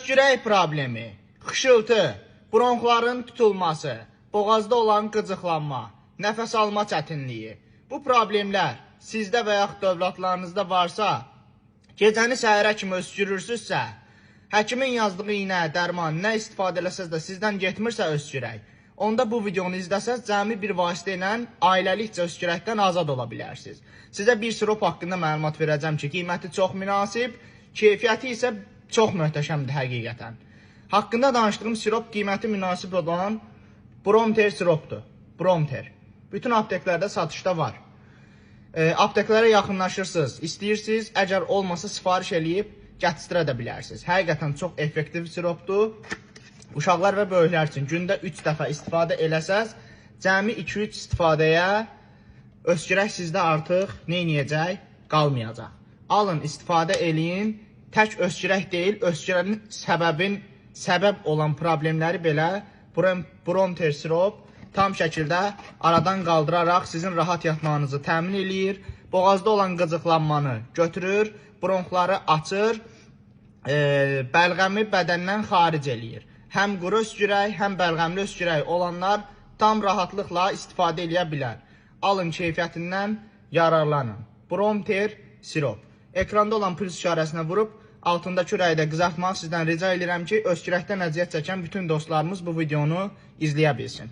Öskürək problemi, xışıltı, bronxların tutulması, boğazda olan qıcıqlanma, nəfəs alma çətinliyi. Bu problemlər sizdə və yaxud da övladlarınızda varsa, gecəni səhərə kimi öskürürsünüzsə, həkimin yazdığı iynə, dərman nə istifadə eləsəz də sizdən getmirsə öskürək, onda bu videonu izləsəz cəmi bir vasitə ilə ailəlikcə öskürəkdən azad ola bilərsiniz. Sizə bir sirop haqqında məlumat verəcəm ki, qiyməti çox münasib, keyfiyyəti isə çox möhtəşəmdir həqiqətən. Haqqında danışdığım sirop qiyməti münasib olan Bromter siropdur. Bromter. Bütün apteklərdə satışda var. Apteklərə yaxınlaşırsınız, istəyirsiniz, əgər olmasa sifariş eləyib gətirə də bilərsiniz. Həqiqətən çox effektiv siropdur. Uşaqlar və böyüklər üçün gündə 3 dəfə istifadə eləsəz, cəmi 2-3 istifadəyə öskürək sizdə artıq nə eləyəcək? Qalmayacaq. Alın, istifadə eləyin. Tək öskürək deyil, öskürənin səbəb olan problemləri belə Bromter sirop tam şəkildə aradan qaldıraraq sizin rahat yatmağınızı təmin eləyir. Boğazda olan qıcıqlanmanı götürür, bronxları açır, bəlğəmi bədəndən xaric eləyir. Həm quru öskürək, həm bəlğəmli öskürək olanlar tam rahatlıqla istifadə eləyə bilər. Alın, keyfiyyətindən yararlanın. Bromter sirop. Ekranda olan plus işarəsinə vurub altındakı ürəyi də qızartmağı sizdən rica edirəm ki, öskürəkdən əziyyət çəkən bütün dostlarımız bu videonu izləyə bilsin.